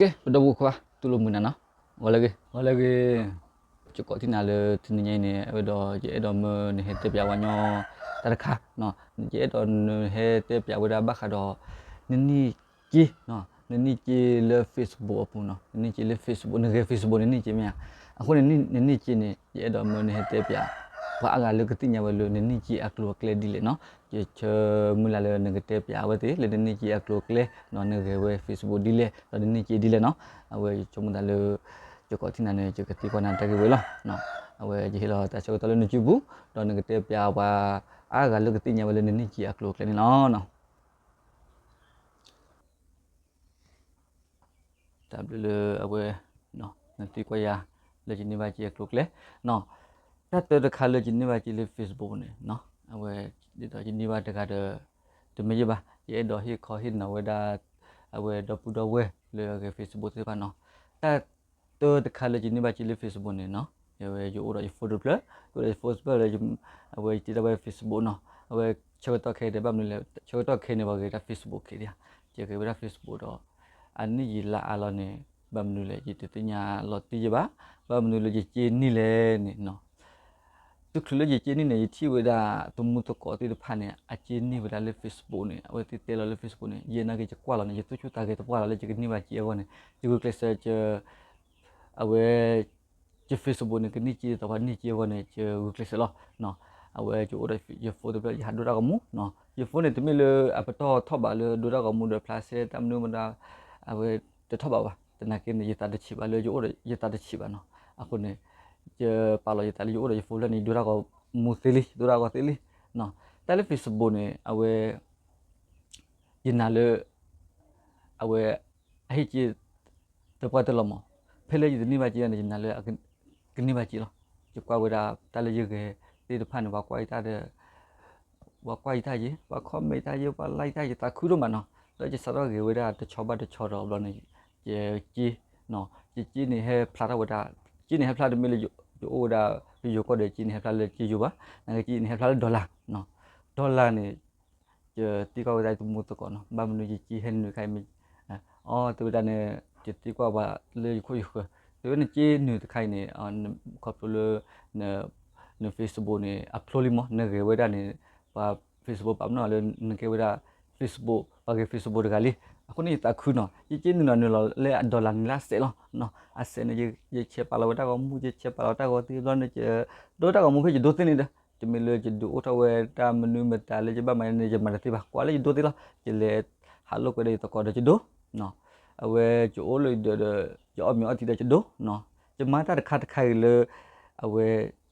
ကဲ ပဒီပုၢ်ဝဲၢ်ခွါ တူၢ်လိာ်မုာ်နၤနီၤ, ဂီၤလၢဂ့ၤ ဂီၤလၢဂ့ၤ, ယကိးထံၣ်နၤလၢတနံၤညါအံၤန့ၣ် အဝဲဒီးယအဲၣ်ဒိးမၢနဟဲတဲပၠးဝဲညီတၢ်တခါ, ယအဲၣ်ဒိးနဟဲတဲပၠးဝဲဒၣ်ဘၣ်ဃးဒီး နန့ၢ်စ့, နန့ၢ်စ့လၢ Facebook အပူၤနီၤ, နန့ၢ်စ့လၢ Facebook, နဂဲၤ Facebook နန့ၢ်စ့မ့ၢ်ဧါ, အဃိန့ၣ် နန့ၢ်စ့န့ၣ် ယအဲၣ်ဒိးမၢနဟဲတဲပၠး ပှၤအါဂၤလၢကသ့ၣ်ညါဝဲလၢနန့ၢ်စ့အကျိၤအကျဲဒ်လဲၣ်နီၤ, ယဆၢမုၢ်လၢ်လၢနကတဲပၠးအဝဲသ့ၣ်လၢနန့ၢ်စ့အကျိၤအကျဲနီၤ, နဂဲၤဝဲ Facebook ဒ်လဲၣ် ဒီးနန့ၢ်စ့ဒ်လဲၣ်နီၤ, အဝဲယဆိကမိၣ်သးလၢ ယကိးထံၣ်နၤန့ၣ် ယကသံကွၢ်နၤတၢ်ဂ့ၢ်ဝဲလီၤ, အဝဲယဟ့ၣ်လီၤတၢ်ဆၢကတီၢ်လၢနစုပူၤ, ဒီးနကတဲပၠးပှၤအါဂၤလၢကသ့ၣ်ညါဝဲလၢနန့ၢ်စ့အကျိၤအကျဲန့ၣ်လီၤ. တၢ်ဘျုးလၢအဝဲ နသံကွၢ်ယၤ လၢယန့ၢ်ဘၣ်စ့အကျိၤအကျဲ, တၢ်တၢတခါလၢယန့ၢ်ဘၣ်စ့လၢ Facebook န့ၣ်, အဝဲ ဒ်သိးယန့ၢ်ဘၣ်တဂၤဒီး တမ့ၢ်ယဘၣ်, ယအဲၣ်ဒိးဟ့ၣ်ခီဟ့ၣ်နီၤဝဲဒၣ် အဝဲဒီပုၢ်ဒီဝဲၢ်လၢအဂဲၤ Facebook သ့ၣ်တဖၣ်နီၤ, တၢ်တၢတခါလၢယန့ၢ်ဘၣ်စ့လၢ Facebook န့ၣ်နီၤ, ယအိၣ်ဒီးယ phone တဖျၢၣ်, ယအိၣ်ဒီးယ phone တဖျၢၣ်လၢ အဝဲယတ့ထီၣ်ဝဲ Facebook နီၤ, အဝဲဆၢကတီၢ်ခဲအံၤဒီး ဘၣ်မနုၤလဲၣ် ဆၢကတီၢ်ခဲအံၤန့ၣ် ပှၤဂဲၤတၢ် Facebook က့ၤဒံးဧါ, ယဂဲၤဝဲဒၣ် Facebook ဒီး အနံၣ်ယံာ်လါအါလီၤန့ၣ် ဘၣ်မနုၤလဲၣ် ယတသ့ၣ်ညါလီၤတံၢ်ယဘၣ်, ဘၣ်မနုၤလၢယက့ၤန့ၢ်လဲၣ်န့ၣ်နီၤ, တချုးလၢယက့ၤန့ၢ်န့ၣ် ယထံၣ်ဝဲဒၣ်သမူသကိးသ့ၣ်တဖၣ်န့ၣ် အက့ၤန့ၢ်ဝဲဒၣ်လၢ Facebook န့ၣ်, အဝဲသ့ၣ်တဲလီၤလၢ Facebook န့ၣ်, ယနာ်က့ၤယကွၢ်လီၤန့ၣ် ယသူၣ်ဆူၣ်သးဂဲၤသပှၢ်လီၤလၢယကန့ၢ်ဘၣ်စ့အဂီၢ်န့ၣ်, ယဂုာ်ကျဲးစၢး အဝဲ ယ Facebook န့ၣ် ကန့ၢ်စ့ဒ်သိးပှၤန့ၢ်စ့အဂီၢ်န့ၣ် ယဂုာ်ကျဲးစၢးလီၤ. အဝဲယအိၣ်ဒီးယ phone တဖျၢၣ် ယဟးဒိတၢ်ဂီၤမူ, ယ phone န့ၣ် တမ့ၢ်လၢအပတီၢ်ထီၣ်ဘးလၢဒိတၢ်ဂီၤမူဒီးဖျါဆဲတၢ်မနုၤမတၤ, အဝဲတထီၣ်ဘးဘၣ်, သနာ်က့န့ၣ် ယသးတဆံးဘၣ်လၢယအိၣ်ဒီးယသးတဆံးဘၣ်နီၤ, အဃိန့ၣ် ယပာ်လီၤယသးလၢယအိၣ်ဒီးယ phone တဖျၢၣ်န့ၣ် ယဒိတၢ်ဂီၤမူသ့လံ, ယဒိတၢ်ဂီၤသ့လံ. တၢ်လၢ Facebook န့ၣ် အဝဲ ယနာ်လၢ အဝဲ အဟ့ၣ်က့ၤ တပှၢ်တလီၢ်မး, ဖဲလၢယတန့ၢ်ဘၣ်စ့န့ၣ် ယနာ်လၢ ကန့ၢ်ဘၣ်စ့လီၤ. ယကွၢ်ဝဲဒၣ်တၢ်လၢယဂဲၤသ့ၣ်တဖၣ်န့ၣ် ပှၤကွၢ်ယတၢ်ဒီး ပှၤကွၢ်ယတၢ်ယ့, ပှၤ comment တၢ်ယ့, ပှၤ like တၢ်ယ့, ယသးခုဒိၣ်မးနီၤ. ဒီးယစးထီၣ်ဂဲၤဝဲဒၣ်တဆီဘၣ်တဆီဒီးဘျီန့ၣ် ယက့ၤ ယက့ၤန့ၣ်ဟဲဖျါထီၣ်ဝဲဒၣ်, က့ၤန့ၣ်ဟဲဖျါတမ့ၢ်လၢ ယအိၣ်ဝဲဒၣ် ယယိၤကီၢ်ဒီး က့ၤန့ၣ်ဟဲဖျါလၢက့ၤယိၤဘၣ်, နာ်က့က့ၤန့ၣ်ဟဲဖျါလၢ dollar, dollar န့ၣ် ယသံကွၢ်ဝဲဒၣ်ယသမူသကိးနီၤ, ဘၣ်မနုၤယက့ၤဟဲနုာ်ခါအံၤမ့ၢ်, အီ တဲဝဲဒၣ်န့ၣ် ယသံကွၢ်ပှၤလၢယခိၣ်ယဃၢၤ, တဲဝဲနက့ၤနုာ်တခါအံၤန့ၣ် ခီဖျိလၢ န Facebook န့ၣ် အဖျိလံမး, နဂဲၤဝဲဒၣ်န့ၣ် ပှၤ Facebook ပာ်ပနီၣ်လၢနကဲဝဲဒၣ် Facebook, ပှၤဂဲၤ Facebook တဂၤလံ. အဃိန့ၣ်ယသးခုနီၤ, ယက့ၤနုာ်နီၤ နုာ်လီၤလၢအ dollar န့ၣ်လၢအစဲးလီၤ. အစဲးန့ၣ် ယဆဲးပာ်လီၤဝဲတၢ်ဂီၤမူ, ယဆဲးပာ်လီၤတၢ်ဂီၤသ့ဘျီန့ၣ် ဒိတၢ်ဂီၤမူဖဲယဒိသ့န့ၣ်ဒီး တမ့ၢ်လၢယဒုးအိၣ်ထီၣ်ဝဲတၢ်မနုၤမတၤလၢယဘၣ်မၤန့ၣ် ယမၤတသ့ဘၣ်, ကွၢ်လၢယဒိသ့လီၤ. ယလဲၤဟးလိာ်ကွဲဒီးယသကိးဒီးယဒိ, အဝဲယအိၣ်လၢယဒၢးဒီး ယအီၣ်မ့ၤအီထံဒီးယဒိ, ယမၤတၢ်တခါတခါအံၤလၢ အဝဲ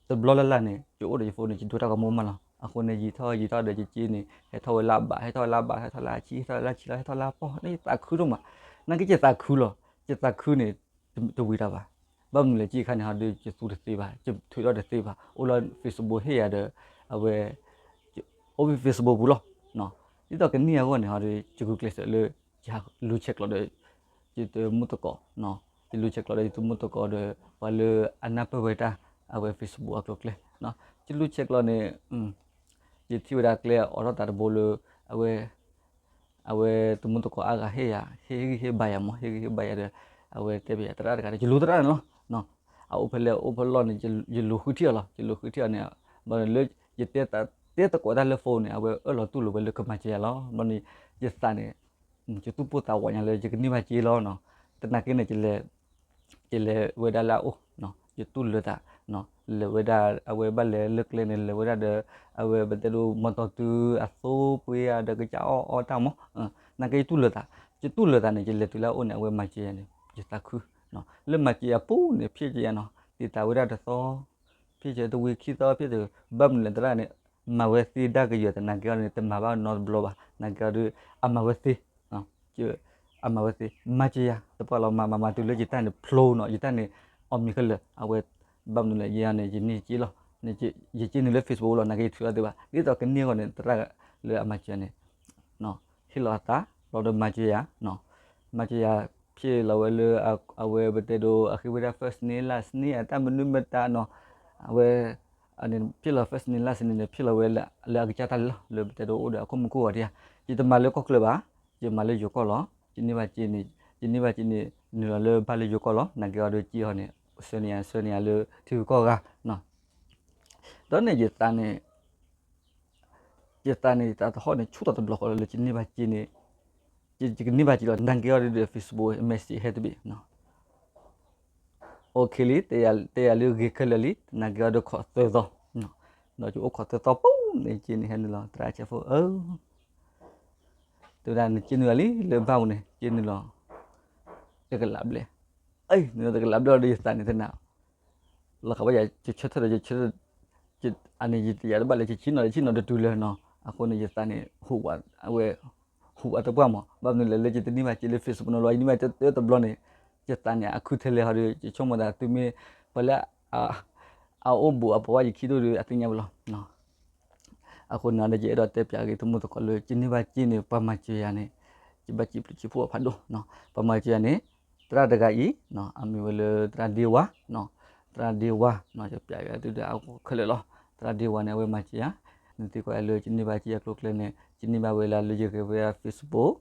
တဘျီလၢ်လၢ်န့ၣ် ယအိၣ်ဒီးယ phone န့ၣ် ယဒိတၢ်ဂီၤမူမးလီၤ. အဃိန့ၣ် ယံာ်ထီၣ်ယံာ်ထီၣ်ဒီးယက့ၤန့ၣ် ဟဲထီၣ်ဝဲလၢအဘး, ဟဲထီၣ်ဝဲလၢအဘး, ဟဲထီၣ်လၢအဆံ, ဟဲထီၣ်လၢအဆံလီၤ, ဟဲထီၣ်လၢအပီၢ်, န့ၣ်ယသးခုဒိၣ်မး, နာ်က့ယသးခုလီၤ. ယသးခုန့ၣ် တဝံၤတၢ်ဘၣ်. ဘၣ်မနုၤလဲၣ် က့ၤခါန့ၣ်ဟီဒီး ယသူတသ့ဘၣ်, ယထုးထီၣ်တသ့ဘၣ်, အိၣ်လၢ Facebook ဟ့ၣ်ယၤဒီး အဝဲ အိၣ်ဖဲ Facebook ပူၤလီၤ. ဒ်သိးကန့ၢ်အဂီၢ်န့ၣ်ဟီဒီး ယဂုာ်ကျဲးစၢးလၢ ယလူၤဆဲးကျိးဒီး ယသမူသကိး, ယလူၤဆဲးကျိးဒီးယသမူသကိးဒီး ပှၤလၢအနၢ်ပၢၢ်ဝဲတၢ် အဝဲ Facebook အကျိၤကျဲ, ယလူၤဆဲးကျိးန့ၣ် ယထံၣ်ဝဲဒၣ်ကျဲအိးထီၣ်သးတဘိလၢ အဝဲ အဝဲသမူသကိးအါဂၤဟ့ၣ်ယၤ, ဟ့ၣ်ဂံၢ်ဟ့ၣ်ဘါယၤမး, ဟ့ၣ်ဂံၢ်ဟ့ၣ်ဘါယၤဒီး အဝဲတဲဘၣ်ယၤသရၣ်တဂၤဒီး ယလူၤသရၣ်န့ၣ်လီၤ. အအိၣ်ဖဲလဲၣ်အိၣ်ဖဲလဲၣ်န့ၣ် ယလူၤဃုထံၣ်အီၤလီၤ. ယလူၤဃုထံၣ်အီၤန့ၣ် ဘၣ်လၢ ယတဲသကိးတၢ်လၢ phone န့ၣ် အဝဲအၢၣ်လီၤတူၢ်လိာ်ဝဲလၢကမၤစၢၤယၤလီၤ. ဘျီန့ၣ် ယသးန့ၣ် ယသူၣ်ပိၢ်သးဝးညါလၢယကန့ၢ်ဘၣ်စ့လီၤနီၤ. သနာ်က့န့ၣ် ယလဲၤဝဲဒၣ်လၢအအိၣ်, ယတူၢ်လၢာ်သး, လဲၤဝဲဒၣ် အဝဲဘၣ်လဲၤလၢကျဲန့ၣ် လဲၤဝဲဒၣ်ဒီး အဝဲပတဲဒိး မီတီတုၤအသိပှ့ၤဧါဒီး ကစၢ်အီၣ်အီတၢ်မး, သနာ်က့ယတူၢ်လၢာ်သး, ယတူၢ်လၢာ်သးန့ၣ် ယလဲၤတုၤလၢအအိၣ်န့ၣ် အဝဲမၤစၢၤယၤန့ၣ် ယသးခု, လၢမၤစၢၤယၤပူၤန့ၣ် ဖျဲၣ်က့ၤယၤနီၤ, တံာ်တာ်ဝဲဒၣ်တသီ ဖျဲၣ်က့ၤတဝံၤခံသီ ဖျဲၣ်က့ၤ ဘၣ်မနုၤလဲၣ်သရၣ်န့ၣ် မၤဝဲသ့ဒၣ်ကယၢၤ သနာ်က့အီၤန့ၣ် တမၤဘၣ်နီတဘျီဘၣ်, သနာ်က့အီၤဒီး အမၤဝဲသ့ အမၤဝဲသ့ မၤစၢၤယၤ တပှၢ်လီၤမၤမၤမၤတုၤလၢယတၢ်န့ၣ်ဖျိနီၤ, ယတၢ်န့ၣ် အီၣ်မ့ၤခဲလၢာ်, အဝဲ ဘၣ်မနုၤလဲၣ် ယဲန့ၣ် ယန့ၢ်စ့လီၤ, ယက့ၤနုာ်လၢ Facebook လီၤ, သနာ်က့ယထုးထီၣ်သ့ဘၣ်, ဒ်သိးကန့ၢ်အဂီၢ်န့ၣ် သရၣ်လၢအမၤစၢၤန့ၣ် ဟ့ၣ်လီၤအသး လီၤဒီးမၤစၢၤယၤ မၤစၢၤယၤ ဖျဲၣ်လီၤဝဲလၢ အဝဲပတဲဒိး အဃ့ဝဲဒၣ် first name last name အတၢ်မနုၤမတၤနီၤ, အဝဲ ဖျဲၣ်လီၤ first name last name န့ၣ် ဖျဲၣ်လီၤဝဲလၢအကစၢ်တၢ်လီၢ် လၢပတဲဒိးအိၣ်ဒီးအခိၣ်မူခိၣ်ဂီၤဒံးဧါ, ယတမၤလၢကီၢ်ချၢဘၣ်, ယမၤလၢယိၤကီၢ်လီၤ, ယန့ၢ်ဘၣ်စ့န့ၣ် ယန့ၢ်ဘၣ်စ့န့ၣ် နုာ်လီၤလၢဘၣ်လၢယိၤကီၢ်လီၤ. နာ်က့အီၤဒီးက့အီၤန့ၣ် ဆှၢန့ၢ်ယၤ ဆှၢန့ၢ်ယၤလၢထံဂုၤကီၢ်ဂၤနီၤ. ဒီးန့ၣ်ယသးန့ၣ် ယသးန့ၣ် ယသးသဟီၣ်န့ၣ် ဆူၣ်ထီၣ်တဘျီဃီလၢယကန့ၢ်ဘၣ်စ့န့ၣ်, ယကန့ၢ်ဘၣ်စ့လီၤ. နာ်က့အီၤဒီး Facebook message ဟဲတဘ့ၣ်နီၤ. OK လံ, တဲယၤလၢဂ့ၤခဲလၢာ်လံ, နာ်က့အီၤဒီးခီၣ်သၢသီ, ဒီးယအိၣ်ခီၣ်သၢသီပူၤန့ၣ် စ့န့ၣ်ဟဲနုာ်လီၤ သရၣ်ဆၢဖိဧၢ တဲဝဲဒၣ် နစ့နုာ်လီၤလံ လၢဘၣ်ပူၤန့ၣ် စ့နုာ်လီၤ တကလးဘျဲၣ်, နုာ်လီၤတကလးဘျဲၣ်ဒီးယသးန့ၣ်တနၤ လီၤက်ဘၣ်ယၤ ယဆၢထၢၣ်ဒီး ယဆၢထၢၣ် အန့ၣ်ယတယာ်တဘၣ်လၢ ယဆံနီၤ ယဆံနီၤတတုၤလၢၤနီၤ. အဃိန့ၣ် ယသးန့ၣ် ဟူးဝး အဝဲ ဟူးဝးသပှၢ်မး, ဘၣ်မနုၤလဲၣ် လၢယတန့ၢ်ဘၣ်စ့လၢ Facebook နီၤလီၤ. ယန့ၢ်ဘၣ်တဘျီန့ၣ် ယသးန့ၣ် အခုထဲလဲၣ်ဟီဒီး ယဆိကမိၣ်သး သုမ့ၢ်ပှၤလၢ အအိၣ်ဘူးအပှၤဝဲယခံဒိၣ်ဒီး အသ့ၣ်ညါဝဲလီၤ. အဃိန့ၣ်ဒီး ယအဲၣ်ဒိးတဲပၠးက့ၤ သုမုၢ်သကိးလၢ ကန့ၢ်ဘၣ်စ့န့ၣ် ပှၤမၤစၢၤယၤန့ၣ် ယဘၣ်စံးဘျုးစံးဖှိၣ်အဖးဒိၣ်, ပှၤမၤစၢၤယၤန့ၣ် သရၣ်တဂၤအံၤ အမံၤဝဲလၢသရၣ်ဒ့ဝါ, သရၣ်ဒ့ဝါ ယပၠးယၤသုဒီးအဂီၢ်ခဲလၢာ်လီၤ. သရၣ်ဒ့ဝါန့ၣ် အဝဲမၤစၢၤယၤ, နသံကွၢ်လၢ ကန့ၢ်ဘၣ်စ့အကျိၤအကျဲန့ၣ် ကန့ၢ်ဘၣ်ဝဲလၢ လၢယဂဲၤဝဲဒၣ် Facebook,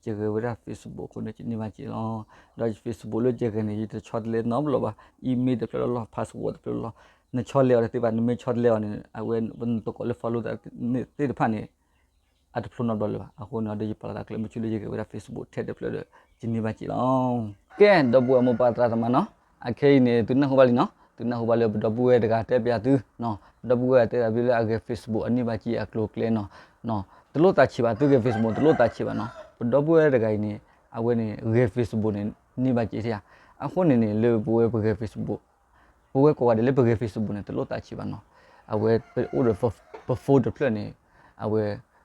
ယဂဲၤဝဲဒၣ် Facebook အဃိန့ၣ် ကန့ၢ်ဘၣ်စ့လီၤ. ဒီး Facebook လၢယဂဲၤန့ၣ် ယတဆီတလဲနီတဘျီဘၣ်, email တဖျၢၣ်လီၤလီၤ, password တဖျၢၣ်လီၤလီၤ, နဆီတလဲအီၤတသ့ဘၣ်, နမ့ၢ်ဆီတလဲအီၤန့ၣ် အဝဲပနုာ်သကိးလၢ follow သ့ၣ်တဖၣ်န့ၣ် အတဖျိနီတဘျီလၢၤဘၣ်. အဃိန့ၣ်ဒီး ယပာ်လီၤသးကျဲမုၢ်ဆ့ၣ်လၢယဂဲၤဝဲဒၣ် Facebook ထဲတဖျၢၣ်ဒီး ကန့ၢ်ဘၣ်စ့လီၤ. ကဲ ဒီပုၢ်ဝဲၢ်မိၢ်ပၢ်သရၣ်သမါနီၤ, အခဲအံၤန့ၣ် သုနၢ်ဟူဘၣ်လံနီၤ, သုနၢ်ဟူဘၣ်လၢပဒီပုၢ်ဝဲၢ်တဂၤတဲပၠးသု, ပဒီပုၢ်ဝဲၢ်တဲပၠးသုလၢအဂဲၤ Facebook အန့ၢ်ဘၣ်စ့အကျိၤအကျဲနီၤ, တလိၣ်သးဆံးဘၣ်, သုဂဲၤ Facebook တလိၣ်သးဆံးဘၣ်နီၤ. ပဒီပုၢ်ဝဲၢ်တဂၤအံၤန့ၣ် အဝဲန့ၣ်ဂဲၤ Facebook န့ၣ် န့ၢ်ဘၣ်စ့ဧါ. အဃိန့ၣ်န့ၣ် လၢပဝဲပဂဲၤ Facebook ပဝဲကိးဂၤဒဲးလၢပဂဲၤ Facebook န့ၣ် တလိၣ်သးဆံးဘၣ်နီၤ. အဝဲပအိၣ်ဒီးပ phone တဖျၢၣ်န့ၣ် အဝဲ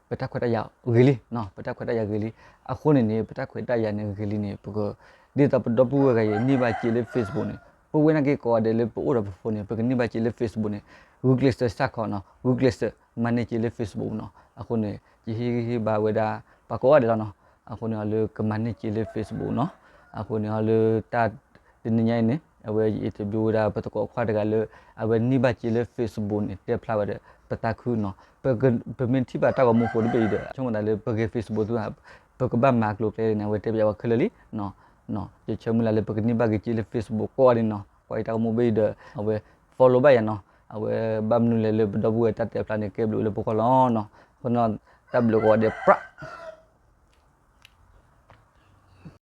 ပတၢ်ခွဲးတၢ်ယာ်ဂ့ၤလံ, ပတၢ်ခွဲးတၢ်ယာ်ဂ့ၤလံ. အဃိန့ၣ်န့ၣ် ပတၢ်ခွဲးတၢ်ယာ်န့ၣ်ဂ့ၤလံန့ၣ် ပက ဒ်သိးပဒီပုၢ်ဝဲၢ်ဂၤအံၤ န့ၢ်ဘၣ်စ့လၢ Facebook န့ၣ် ပဝဲနာ်က့ကိးဂၤဒဲးလၢပအိၣ်ဒီးပ phone န့ၣ် ပကန့ၢ်ဘၣ်စ့လၢ Facebook န့ၣ် ဂုာ်ကျဲးစၢးစးခီနီၤ, ဂုာ်ကျဲးစၢးမၤန့ၢ်စ့လၢ Facebook နီၤ. အဃိန့ၣ် ယဟ့ၣ်ဂံၢ်ဟ့ၣ်ဘါဝဲဒၣ် ပှၤကိးဂၤဒဲးလီၤနီၤ. အဃိန့ၣ် အီၤလၢကမၤန့ၢ်စ့လၢ Facebook နီၤ. အဃိန့ၣ် အီၤလၢတၢ်တနံၤညါအံၤန့ၣ် အဝဲယ interview ဝဲဒၣ် ပသကိးခွါတဂၤလၢ အဝဲန့ၢ်ဘၣ်စ့လၢ Facebook န့ၣ် တဲဖျါဝဲဒီး ပသးခုနီၤ. ပမ့ၢ်ထံၣ်ဘၣ်တၢ်ဂီၤမူဖိတဘ့ၣ်အံၤဒီး ဆိကမိၣ်သးလၢပဂဲၤ Facebook သု ပကဘၣ်မၤအကျိၤအကျဲန့ၣ် အဝဲတဲပၠးဝဲခဲလၢာ်လံ. ယဆၢမုၢ်လၢ်လၢပကန့ၢ်ဘၣ်က့ၤစ့လၢ Facebook ကိးဂၤဒဲးနီၤ. ကွၢ်အံၤတၢ်ဂီၤမူဘ့ၣ်အံၤဒီး အဝဲ follow ဘၣ်ယၤနီၤ. အဝဲဘၣ်မနုၤလဲၣ်လၢပဒီပုၢ်ဝဲၢ်တၢ်တဲဖျါန့ၣ် ကဲဘျုးလၢပဂီၢ်လီၤနီၤ. အဃိန့ၣ် တၢ်ဘျုးကိးဂၤဒဲးပြး